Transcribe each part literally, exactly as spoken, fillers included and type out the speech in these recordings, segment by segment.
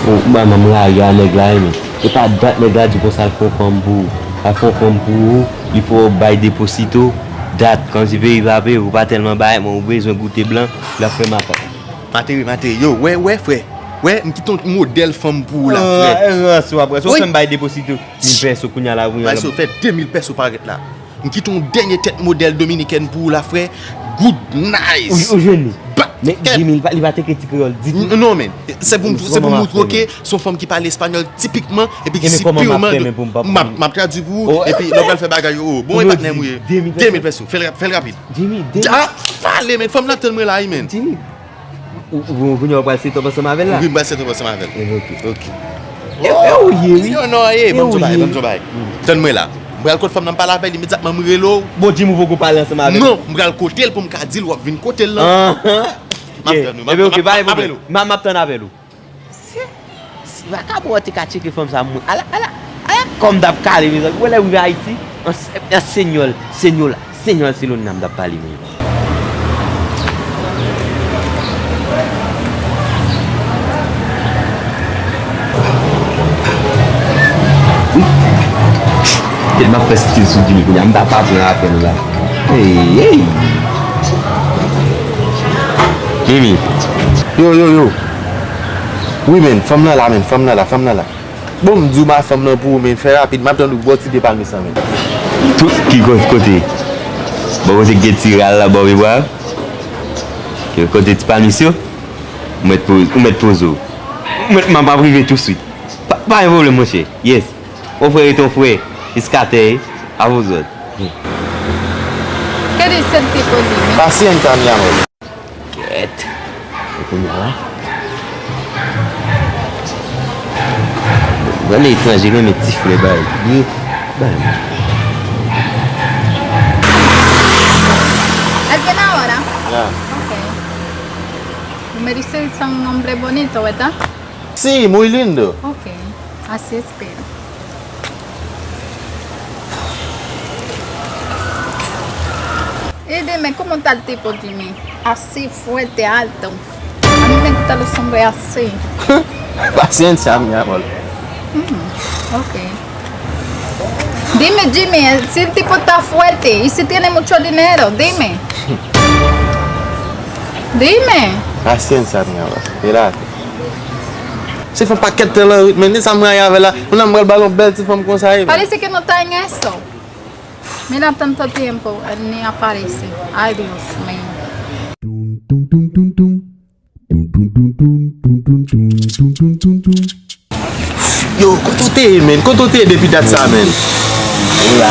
Ou ba m rayi a nèg la wi, men. E pa dat nèg la di konsa l fè yon fanm pou ou. L ap fè yon fanm pou ou, li fè w bay deposito. Dat, kòmsi peyi pa peyi, ou pa tèlman bay, men ou bezwen goute blan, l ap fè makak. Matere, matere, yo, wè, wè, frè. Wè, m kite yon modèl fanm pou ou la, frè. Ah, rans w ap rans. Ou fè m bay deposito mil pèso, kounye a la, ou bay so fè de mil pèso parèt la. M kite yon dènye tèt modèl dominikèn pou ou la, frè. Good, nice. Ou, ou jwenn li. Men Jimmy, li pa, li pa teke ti kreyòl ditou. Non, men. Se pou m, se pou m moutre w ke se yon fanm ki pale espanyòl tipikman, epi ki si pirman. M ap, m ap tradui pou ou, epi lè w pral fè bagay yo. Bon, e patnè m ou ye. De mil pèso. Fè l rap-, fè l rapid. Jimmy, de mil. Ah, pale, men. Fanm nan tann mwen la, wi, men. Jimmy. Ou, ou, ou, kounye a w pral set up ansanm avè l la? Wi, m pral set up ansanm avè l. Ebyen, oke. Oke. E, e ou ye, wi. Non, non, e, ban m di w bagay, ban m di w bagay. Tann mwen la. M pral kot fanm nan, m pale avè l imedyatman, m rele w. Bon, Jimmy, ou poko pale ansanm avè l? Non, m pral kote l pou m ka di l w ap vin kote l lan. Ahan. M ap tann ou, m ap, ebyen, oke, pa gen pwoblèm. M ap, m ap tann apèl ou. Si, si vakabon an te ka tcheke fanm sa, mwen, ala, ala, ala, kòm m t ap kale, mezanmi. Mwen, lè m rive Ayiti, an, an senyòl, senyola, senyòl Selona m t ap pale, men. Tèlman fè stil sou Jimmy kounye a, m ta pa pran apèl la. Hey, hey. Jimmy. Yo, yo, yo. Wi, men, fanm nan la, men, fanm nan la, fanm nan la. Bon, m di w ba fanm nan pou ou, men, fè rapid, m ap tann ou bò ti pye palmis lan, men. Tout ki ko-, kote? Bò kote k gen ti ral la, bò pye bwa? Kote ti palmis yo? Ou mèt poze, ou mèt poze w. Ou mèt, m ap, m ap rive touswit. Pa, pa gen pwoblèm, monchè. Yes. Yon frè rete yon frè. Jiska tè, a vos òd. Qué dice el tipo, Jimmy? Pasyans, mi amor. Kèt. E kounye a la? Gade etranje renmen ti flè bay. Li bay. ¿Alguien ahora? Ya. Ok. Me dice son nombre bonito, ¿verdad? Sí, muy lindo. Ok, así espero. Y dime, ¿cómo está el tipo, Jimmy? Así, fuerte, alto. A mí me gustan los hombres así. Paciencia, mi amor. Mm, ok. Dime, Jimmy, eh, si el tipo está fuerte y si tiene mucho dinero, dime. Dime. Paciencia, mi amor. Espérate. Se fè pakèt tan lan rit, men, ni sa m rayi avè l la. Moun nan m pral ba l yon bèl ti fanm konsa, wi, men. Parece que no está en eso. Mira, tanto tiempo, él ni aparece. Ay, Dios mío. Tum, tum, tum, tum, tum. Tum, tum, tum, tum, tum, tum, tum, tum, tum, tum, tum. Yo, kote w te ye, men? Kote w te ye depi dat sa, men? Ou la.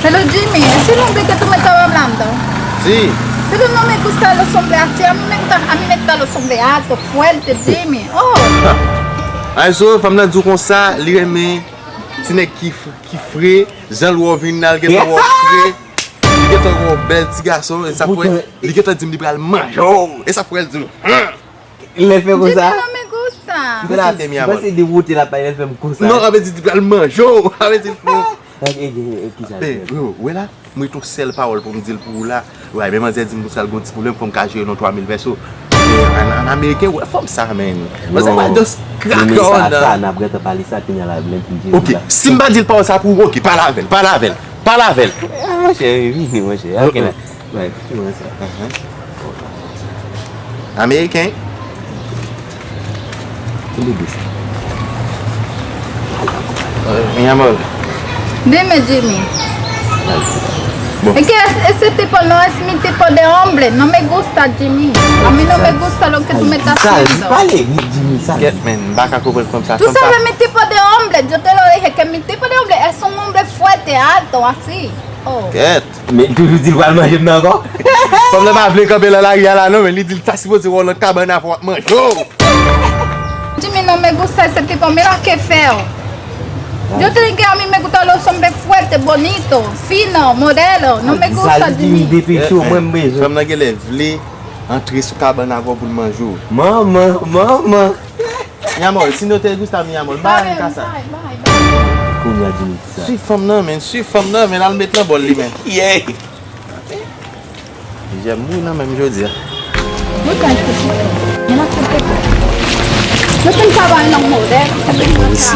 Pero Jimmy, ese nombre que tú me estabas hablando. Sí. Pero no me gustan los hombres así. A mí me gusta, a mí me gustan los hombres altos, fuertes, Jimmy. Oh. Ay, so, fanm nan di w konsa, li renmen ti nèg ki f-, ki fre, jan l wè w vin la, l gentan wè w fre. Li gentan wè w bèl ti gason, e sa fè, li gentan di m li pral manje w. E sa fè l di m, han! Lè l fè konsa? Jimmy, no me gusta. Mwen se dewote l ap bay, lè l fè m konsa. Non, sa vle di li pral manje w. Sa vle di l fè w. Kisa l fè? Yo, wè la, m ret yon sèl pawòl pou m di l pou ou la. Wè, men manzè di m konsa l gon ti pwoblèm, fò m ka jere l yon twa mil pèso. An, an ameriken, wè fanm sa, men. Manzè pa just krak an nan. Sa, n ap gentan pale sa, kounye a la, men pou m jere l la. Ok, si m pa di l pawòl sa pou ou, ok, pale avè l, pale avè l. Pale avè l. Ah, monchè, vini, monchè. Ok, la. Wè, ki mwen sa? Ameriken. Ki li di sa? Mi amor. Dime, Jimmy. Bon. Es que es-, ese tipo no es mi tipo de hombre. No me gusta, Jimmy. A mí no me gusta lo que tú me estás haciendo. Sa li pale, li di mi sa. Kèt, men, m pa ka konprann fanm sa. Tú sabes mi tipo de hombre. Yo te lo dije que mi tipo de hombre es un hombre fuerte, alto, así. Oh. Kèt. Men li toujou di l pral manje m nan ankò. Fanm nan pa vle kanpe nan lari a la non, men li di l ta sipoze wè w nan kabann avè w ap manje w. Jimmy, no me gusta ese tipo, mira qué feo. Yo te dije que a mí me gustan los hombres fuertes, bonitos, finos, modelos. No me gusta, Jimmy. Depi cho, mwen m bezwen. Fanm nan genlè vle antre sou kabann avè w pou l manje w. Manman, manman. Mi amor, si no te gusta, mi amor, m pa renmen ka sa. Kounye a di m sa. Swiv fanm nan, men, swiv fanm nan, men, al met nan bòl li, men. Yeah. Jèm bouyi nan men m jodi a. Mwen ka esplike. Mwen ap esplike. Nan modèl, se pou mwen sa.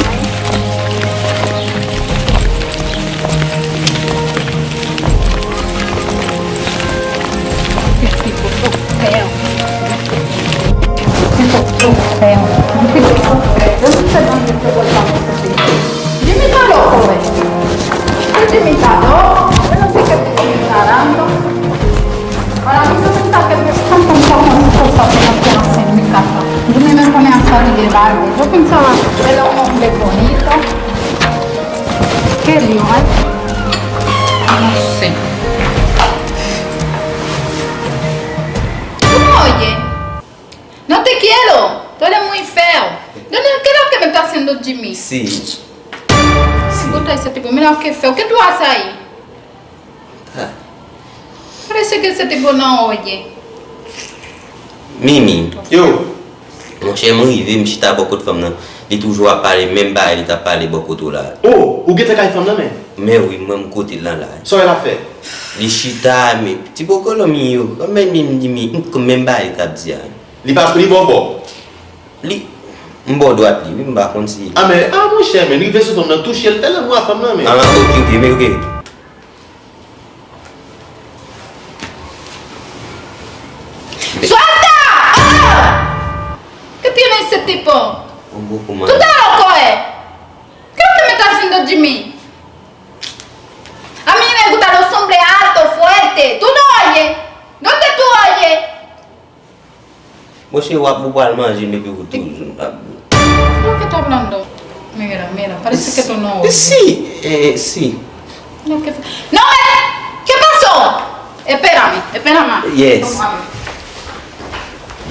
Jimmy, está loco, güey. Jimmy está loco. Yo no sé qué Jimmy está dando. Ahora mismo se está que me están contando cosas que no quiero hacer en mi casa. Jimmy me pone a salir de largo. Yo pensaba que era un hombre bonito. Qué lío, ¿eh? No sé. ¿Tú me oyes? No te quiero. Tú eres muy feo. ¿Dónde, qué es lo que me está haciendo Jimmy? Sí. Sí. Escucha ese tipo. Mira lo que es feo. ¿Qué tú haces ahí? Ah. Parece que ese tipo no oye. Mimi. Yo. Monchè, mwen rive, m chita bò kot fanm nan. Li toujou ap pale menm bagay li t ap pale bò kote w la. Oh, ou gentan kay fanm nan men? Men wi, mwen m kote l lan la. Sa w wè l ap fè? Li chita, men ti pokolo mi yo. Kòm men mi, mi, mi, menm bagay li t ap di a. Li pa, li ba w bò? Li, m bò dwat li, wi, m pa konn si. Ah, men, ah, monchè, men rive sou fanm nan, touche l, fè lanmou a fanm nan, men. Ah, ok, ok, men ok. Suelta! Oh! ¿Qué tiene ese tipo? Un poco más. ¿Tú estás loco, eh? ¿Qué es lo que me está haciendo Jimmy? A mí me gustan los hombres altos, fuertes. ¿Tú no oyes? ¿Dónde tú oyes? Monchè, w ap, ou pral manje m epi ou toujou ap. ¿Por qué está hablando? Mira, mira, parece que tú no oyes. Sí, eh, sí. No, ¿qué, no me, ¿qué pasó? Espérame, espérame. Yes. Tómame.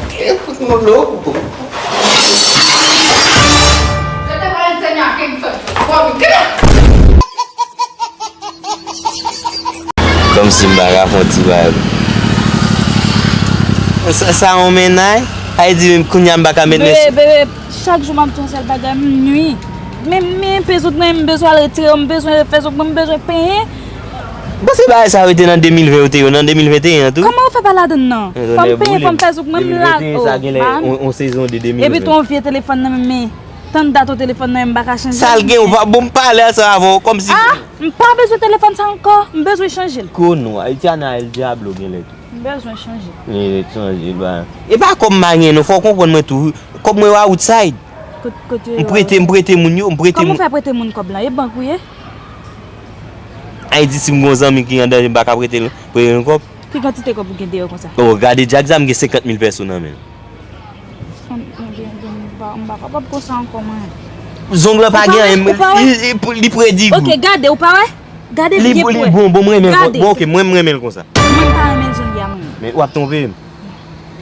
Qué como loco. Yo te voy a enseñar quién soy yo. Kòmsi m pa ka fè yon ti vibe. Sa, sa yon mennaj? Sa vle di menm kounye a m pa ka met men sou. Bebe, bebe, chak jou m ap di yon sèl bagay, m nwi. Men, men pezòt mwen, m bezwen al retire yo, m bezwen fè zòt mwen, m bezwen penyen. Bon, se bagay sa yo te nan de mil ven yo te yo, nan de mil venteyen an tou. Kòman yo fè pa ladann nan? Fò m penyen, fò m fè zòk mwen, m la, oh, ban. On, on sezon de de mil ven. Epi tou yon vye telefòn nan men, men tann dat yon telefòn nan men m pa ka chanje. Sa l gen, ou pa, bon, m pale ansanm avè w kòmsi. Ah, m pa bezwen telefòn sa ankò, m bezwen chanje l. Kono, Haitiana El Diablo genlè tou. M bezwen chanje. E, chanje, ba. E pa kòb m pa gen non, fò w konprann mwen tou. Kòb mwen yo outside. Kot, kote yo? M prete, m prete moun yo, m prete moun. Kòman w fè prete moun kòb lan? E bank ou ye? Ay di si m gon zanmi ki an danje, m pa ka prete l, prete l kòb. Ki kantite kòb ou gen deyò konsa? Oh, gade Jack sa, m gen senkant mil pèso nan men l. M, m, m, m pa, m pa kapab konsa ankò mwen. Zong lan pa gen anyen, li, li, li pre digou. Ok, gade, ou pa wè? Gade byen pou wè. Li bon, bon, mwen renmen l. Gade. Bon, ok, mwen, mwen renmen l konsa. Mwen pa renmen l jan l ye a mwen. Men w ap twonpe m.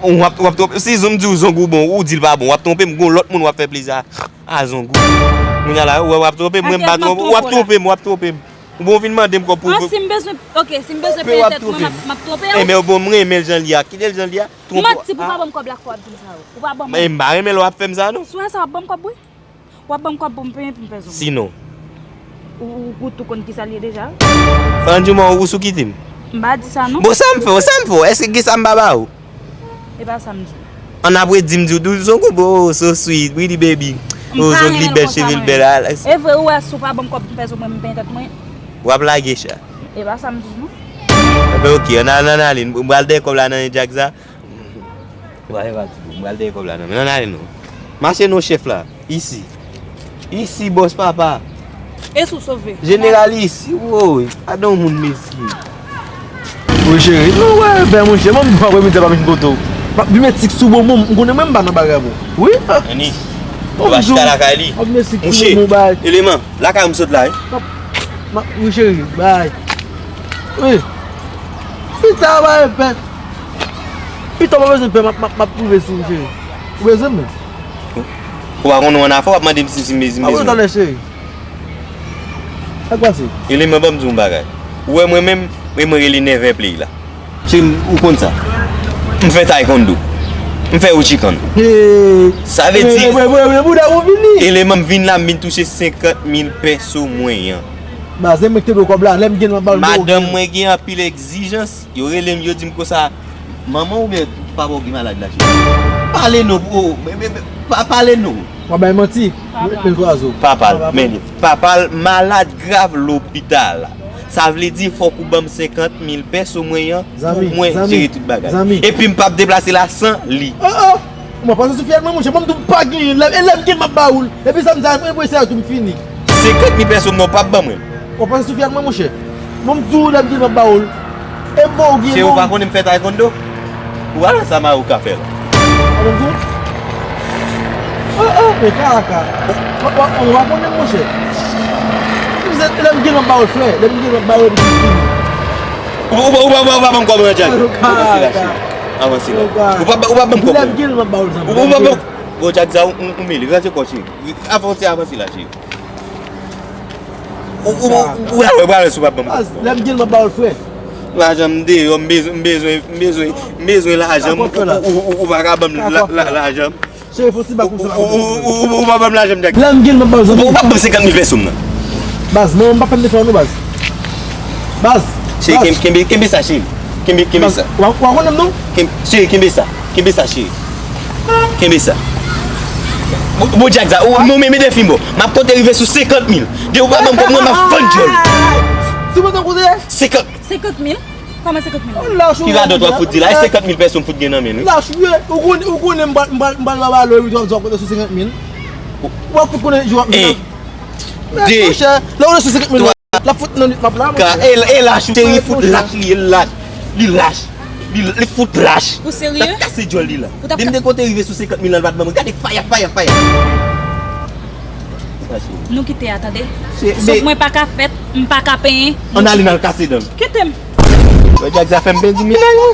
W ap, w ap twonpe. Si zong di w zong ou bon, ou di l pa bon, w ap twonpe m, gon lòt moun w ap fè plezi a, a zong ou. Kounye a la, w ap twonpe m, mwen m pa twonpe, w ap twonpe m, w ap twonpe m. Ou bon vin mande m kòb pou. Ah, si m bezwen, ok, si m bezwen peye tèt mwen, m ap, m ap twonpe w. Enben, w bon, m renmen l jan l ye a. Kite l jan l ye a. Twonpe w. Manti pou w pa ban m kòb la, fò w ap di m sa yo. Ou pa ban mwen. Men m pa renmen lè w ap fè m sa, non. Si w wè sa, w ap ban m kòb, wi. W ap ban m kòb pou m penyen pou m fè zong. Sinon. Ou, ou, ou tou konn ki sa l ye deja. Ann di mwen, ou sou kite m. M pa di sa, non. Bon, sa m fè w, sa m fè w? Èske gen sa m pa ba ou? E pa sa m di w. Ann apre di m di w, di w zong ou bon, oh, so sweet, pretty baby. Oh, zong li bèl, cheve l bèl. E vre, ou wè, si w pa ban m kòb pou m fè zong mwen, m penyen tèt mwen. W ap lage cha. E pa sa m di w, non. Enben, ok, ann al, ann ale, m pral dèyè kòb la nan men Jack sa. Wa, e pa ti bon, m pral dèyè kòb la nan men l, ann ale non. Mache non, chèf la. Isi. Isi, bòs papa. E si w sove? Jeneral isi, woy. Gadon moun, mesye. Wi, cheri. Non, wè, bèl monchè. Mwen, mwen, mwen, mwen, pa vin kote w. M ap vin met sik sou bon, bon, m konnen mwen, m pa nan bagay bon. Wi. Annie, ou pa chita lakay li. Mouche, eleman, lakay ou m sot la, wi. M ap, m ap, wi, cheri, bay. Wi. Pita, bay, pèt. Pita, w pa bezwen pè, m ap, m ap, m ap twouve sou ou, cheri. Ou bezwen m? Ou pa konnen w annafè, w ap mande m si, si m bezwen. Talè, cheri. Sa k pase? Eleman, ban m di w yon bagay. Ou wè mwen menm, e mwen rele Never Play la. Cheri m, ou konn sa. M fè taekwondo. M fè uchikan. Sa vle di, eleman, m vin la, m vin touche senkant mil pèso mwen an. Baz, e mwen ki te dwe kòb la, lè m gen, m ap ba w. Madanm mwen gen anpil egzijans. Yo rele m, yo di m konsa, manman w oubyen papa w ki malad la, cheri? Pale non, oh, men, men, men, pa, pale non. W ap bay manti. Ou met men sou azo. Papa l, men li. Papa l malad grav lopital. Sa vle di fòk ou ban m senkant mil pèso mwen an pou mwen jere tout bagay. Epi m p ap deplase la san li. Oh oh! Mwen panse sou fiyèt mwen monchè, mwen m tou pa genyen, e lè m gen m ap ba ou l. Epi sa m di a, mwen prese a tou m fini. Senkant mil pèso m nan ou p ap ban mwen. Ou panse sou fiyèt mwen monchè. Mwen m di w lè m gen m ap ba ou l. E bon ou gen bon. Cheri ou pa konnen m fè taekwondo? Ou pa wè sa Maruka fè la? Ou pa konn di? Oh oh, men kaka. Ou pa konnen m monchè. Lè m gen m ap ba ou l frè, lè m gen m ap ba ou l. Ou pa ban m kòb mwen Jack. Avanse la cheri. Avanse la. Ou pa ban m kòb mwen. Ou pa ban m. Bon Jack sa ou mele, rantre kò cheri. Avanse avanse la cheri. Ou ou ou pral wè pral wè si w pa ban m kòb. Lè m gen l m ap ba ou l frè. Lajan m deyò m bezwen m bezwen m bezwen m bezwen lajan m ou ou ou pa ka ban m lajan m. Cheri fon ti bak konsa. Ou pa ban m lajan m dèk. Lè m gen l m ap ba w zanmi. Ou pa ban m senkant mil pèso m nan. Baz mwen menm m pa fè m defè w non baz. Baz. Cheri kenbe kenbe sa cheri. Kenbe kenbe sa. Ou pa konnen m non. Cheri kenbe sa. Kenbe sa cheri. Kenbe sa. Bon Jack sa ou menm men defi m bon. M ap konte rive sou senkant mil. Depi ou pa ban m kòb mwen m ap fann djòl. Si mwen tankou se. Senkant. Senkant mil. Kòman senkant mil? Ki radòt w ap fout di la? E senkant mil pèso m fout gen nan men l wi. Lach ou ye. Ou konnen ou konnen m pral m pral m pral ba balo epi w ap di w ap konte sou senkant mil. Ou ap fout konnen jou w ap vin. De. Monchè, lè w sou senkant mil la, l ap fout nan nwit m ap la monchè. E lach ou te ri fout lach li ye lach. Li lach. Li fout lach. Ou serye? L ap kase djòl li la. Depi m te konte rive sou senkant mil la l pa t ban mwen. Gade faya faya faya. Nou kite a tande. Sòk mwen pa ka fèt, m pa ka penyen. Ann ale n al kase dan l. Kite m. Wè Jack sa fè m pèdi milay wi.